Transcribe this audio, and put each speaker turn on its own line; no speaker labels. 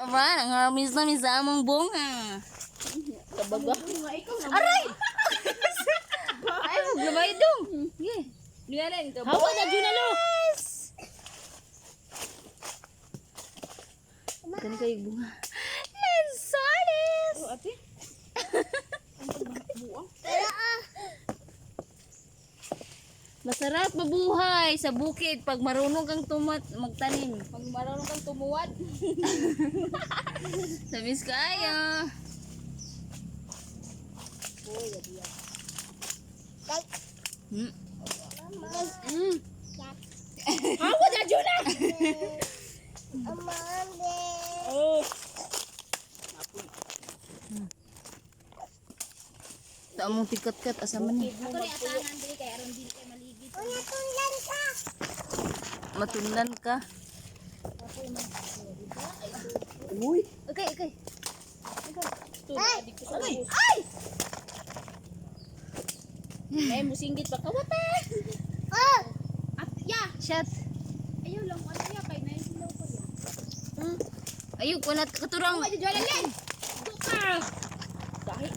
Aba, nangarmis na mi sa among bunga.
Kabaga.
Aray! Ay, maglabay dong. Yeah.
Niyalen ka. Hawa na junalo.
Kani kayo bunga. Lansones!
Oh, ate.
Masarap mabuhay sa bukid pag marunong kang tumat magtanim.
Pag marunong kang tumuwad.
Tamis kayo.
Hawa na juna. Oh.
Ito among tikat-kat asa man ni.
Ako rin atangan dili kay aron dili kay maligid.
Matunlan ka.
Uy.
Okay.
Ay! Ay! Ay, musinggit pa kawata. At ya,
Shot.
ayaw lang ano ya kay naisilaw pa ya.
Ayun, kunat katurang.
Ay, jualan len. Duka.